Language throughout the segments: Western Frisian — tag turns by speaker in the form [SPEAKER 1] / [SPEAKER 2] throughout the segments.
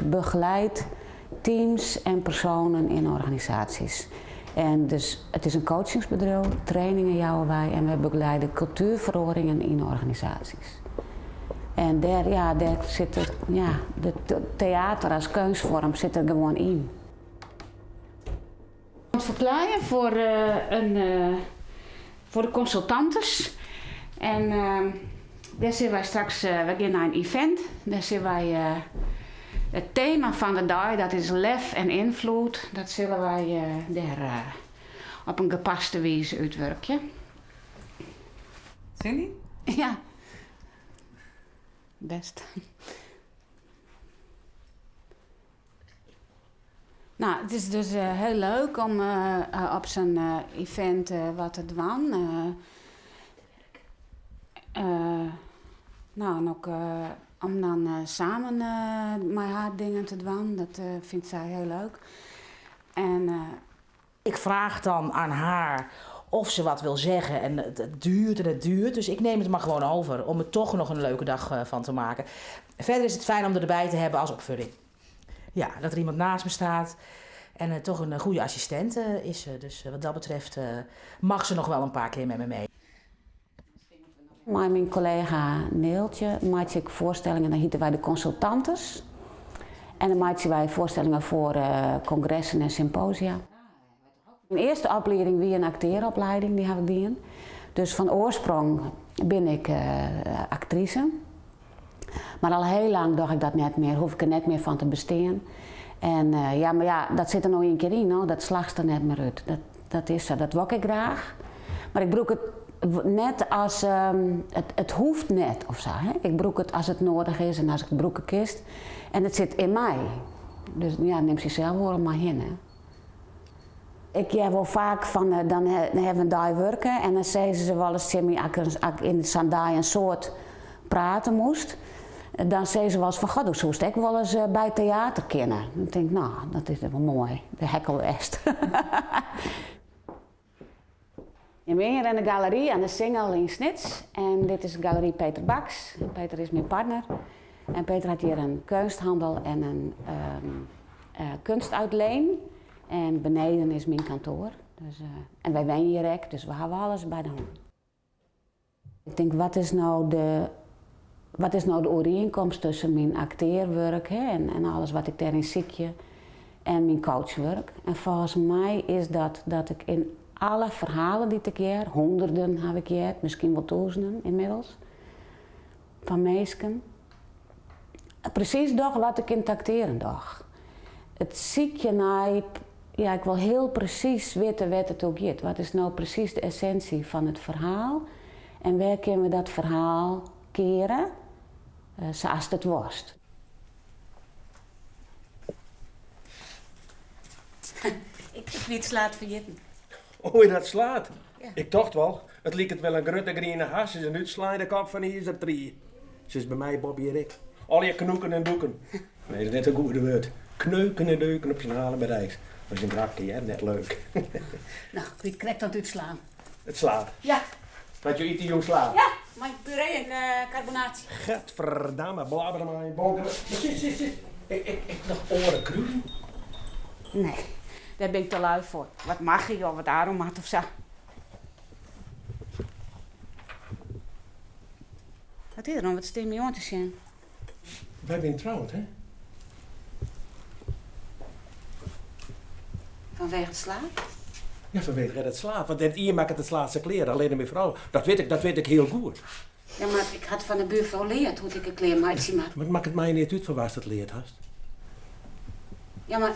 [SPEAKER 1] Ik begeleid teams en persoanen yn organisaasjes. En dus it is in coachingsbedriuw, trainingen jouwe wy en wy begeleide kultuerferoaringen yn organisaasjes. En dêr, ja, dêr sit it, ja, de teater as keunstfoarm sit der gewoan yn. It ferklaaien foar in foar de konsultantes en dêr sille wy straks, wy gean nei in event, dêr sille wy it tema fan de dei, dat is lef en ynfloed, dat sille wy dêr op in gepaste wize útwurkje.
[SPEAKER 2] Sin yn?
[SPEAKER 1] Ja. Bêst. No, it is dus hiel leuk om op sa'n event wat te dwaan. No, en ek om dan samen mei har dingen te dwaan, dat fynt sy hiel leuk. En
[SPEAKER 3] Ik vraag dan aan haar of ze wat wil zeggen en het duurt en het duurt. Dus ik neem het maar gewoon over om er toch nog een leuke dag eh, van te maken. Verder is het fijn om erbij te hebben als opvulling. Ja, dat er iemand naast me staat en uh, toch een goede assistent uh, is. Dus wat dat betreft mag ze nog wel een paar keer met me mee.
[SPEAKER 1] Mei myn kollega Neeltje meitsje ik foarstellingen, dan hjitte wy de konsultantes. En dan meitsje wy foarstellingen foar kongressen en symposia. Myn earste oplieding wie in aktearoplieding, dy haw ik dien. Dus fan oarsprong bin ik aktrise. Mar al hiel lang doch ik dat net mear, hoech ik der net mear fan te bestean. En ja, mar ja, dat sit der no ien kear yn, no, dat slachst der net mear út. Dat, dat is sa, dat wol ik graach. Mar ik brûk it net as, it, it hoecht net of sa. Hè. Ik brûk it as it noadich is en as ik it brûke kinst. En it sit yn my. Dus ja, nimt sichsels wol mei hinne. Ik hear wol faak fan, dan hawwe we in dei wurke en dan sizze se wolris tsjin my, as ik yn sa'n dei in soad prate moast, dan sizze se wolris fan, goh, do soest ek wolris by teater kinne. Dan tink ik, no, dat is wol moai, dêr ha ik al west. We binne hjir yn de galery oan de Singel yn Snits en dit is galery Peter Bax. Peter is myn partner en Peter hat hjir in keunsthannel en in kunstuitleen en beneden is myn kantoar. Dus, en wy wenje hjir ek, dus we hawwe alles by de hân. Ik tink, wat is no de, wat is no de oerienkomst tusken myn aktearwurk hè, en alles wat ik dêryn sykje en myn coachwurk? En folgens my is dat dat ik yn alle ferhalen dy't ik hear, hûnderten haw ik heard, miskien wol tûzenen ynmiddels, fan minsken, presys doch wat ik yn it aktearen doch. It sykjen nei Ja, ik wol hiel presys witte wêr't it oer giet. Wat is no presys de essinsje fan it ferhaal en wêr kinne we dat ferhaal keare sa ast it wolst. Ik wie it slaad ferjitten.
[SPEAKER 4] Oh, dat slaad? Ik tocht wol, it liket wol in grutte griene harsens in útsleine kop fan izertrie. Sa is by my Bob hjir ek. Allegear knoeken en doeken. Nee, dat is net in goede wurd. Kneuken en deuken op syn Haarlemmerrijks. Dat is in grapke hear, net leuk.
[SPEAKER 1] No, ik wie it krekt oan it útslaan.
[SPEAKER 4] It slaad?
[SPEAKER 1] Ja.
[SPEAKER 4] Wat jo ite jûn slaad?
[SPEAKER 1] Ja, mei puree en karbonaasje.
[SPEAKER 4] Getverdamme, blabber mei in bonke. Sit, sit, sit. Ik noch oare krûden?
[SPEAKER 1] Nee, dêr bin ik te lui foar. Wat maggi of wat aromat of sa. Wat is der oan? Wat stean my oan te sjen?
[SPEAKER 4] Wy binne troud, hè?
[SPEAKER 1] Fanwege it slaad?
[SPEAKER 4] Ja, fanwege it slaad. Want net ien makket it slaad sa klear, allinne myn frou. Dat wit ik, dat wit ik hiel goed.
[SPEAKER 1] Ja, mar ik ha it fan de buurfrou leard hoe't ik it klear meitsje moat.
[SPEAKER 4] Mar it makket my neat út fan wa'tst it leard hast.
[SPEAKER 1] Ja, mar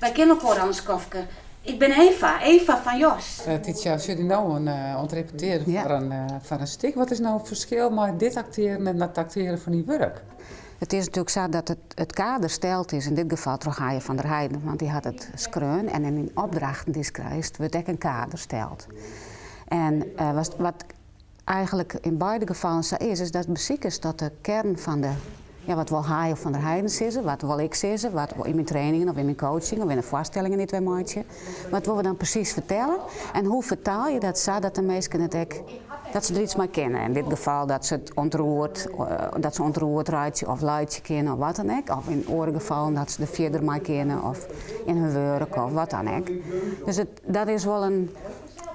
[SPEAKER 1] wy kenne elkoar al in skoftke. Ik bin Eva, Eva fan Jos.
[SPEAKER 2] Titia, sjoch dy no oan it repetearjen foar in, foar in stik. Wat is no it ferskil mei dit aktearen en it aktearen fan dyn wurk?
[SPEAKER 1] It is natuerlik sa dat it, it kader steld is, yn dit gefal troch Haye van der Heijden, want dy hat it skreaun en yn dyn opdrachten dy'tst krijst wurdt ek in kader steld. En wat eigenlik yn beide gefallen sa is, is dat besikest dat de kearn fan de, ja, wat wol Haye van der Heijden sizze, wat wol ik sizze, wat yn myn trainingen of yn myn coaching of yn de foarstellingen dy't wy meitsje, wat wolle we dan presys fertelle en hoe fertaal je dat sa dat de minsken it ek. Dat se der iets mei kinne. In dit gefal dat se it ûntroerd, dat se ûntroerd reitsje of laitsje kinne of wat dan ek. Of yn oare gefallen dat se der fierder mei kinne of yn hun wurk of wat dan ek. Dus it, dat is wol in,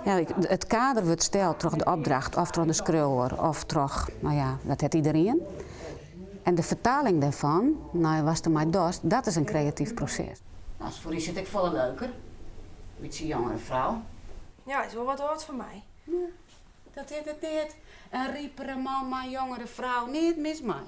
[SPEAKER 1] ja, it kader wurdt steld troch de opdracht of troch de skriuwer of troch, no ja, dat hat iederien. En de fertaling dêrfan nei watst dermei dochst, dat is in kreatyf proses. No, is foar dy sit ek folle leuker. Bytsje jongere frou.
[SPEAKER 5] Ja, is wol wat âld foar my.
[SPEAKER 1] Ja, dat is it net. In ripere man mei in jongere frou, neat mis mei.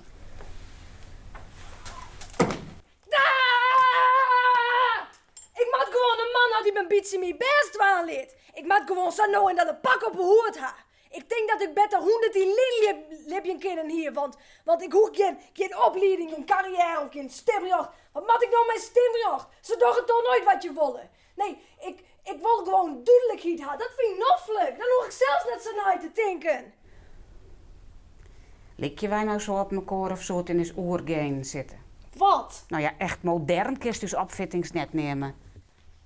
[SPEAKER 5] Ik moat gewoan in man ha dy't my in bytsje myn bêst dwaan lit. Ik moat gewoan sa no en dan in pak op 'e hûd ha. Ik tink dat ik better 100 jier lyn libjen kinnen hie, want, want ik hoech gjin, gjin oplieding, gjin karriêre of gjin stimrjocht. Wat moat ik no mei stimrjocht? Se dogge toch noait wat je wolle. Nee, ik, ik wol gewoan dúdlikheid ha. Dat fyn ik noflik. Dan hoech ik sels net sa nei te tinken.
[SPEAKER 1] Lykje wy no sa op mekoar of soe it yn ús oergenen sitte?
[SPEAKER 5] Wat?
[SPEAKER 1] No ja, echt modern kinst ús opfittings net neame.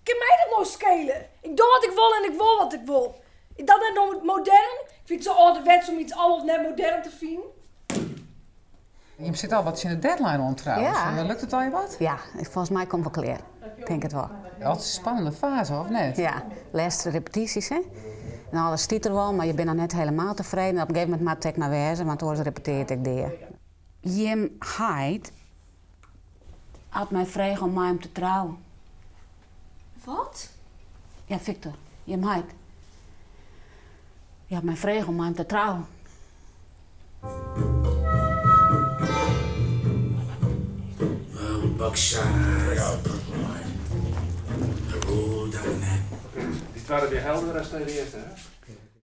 [SPEAKER 5] Kin my dat no skele? Ik doch wat ik wol en ik wol wat ik wol. Is dat net no modern? Ik fyn it sa âlderwets om iets al of net modern te finen.
[SPEAKER 2] Jim sitte al wat tsjin de deadline oan trouwens.
[SPEAKER 1] Ja.
[SPEAKER 2] Lukt it allegear wat?
[SPEAKER 1] Ja, folgens my komt wol klear. Tink it wol.
[SPEAKER 2] Altyd in spannende faze, of net?
[SPEAKER 1] Ja, lêste repetysjes hè. En alles stiet der wol, mar je binne noch net helemaal tefreden. Op in gegeven momint moat it ek mar wêze, want oars repetearret ik dea. Jim heit hat my frege om mei him te trouwen.
[SPEAKER 5] Wat?
[SPEAKER 1] Ja, Victor, jim heit. Hy hat my frege om mei him te trouwen.
[SPEAKER 6] Dy twadde wie helderder as de earste, hè?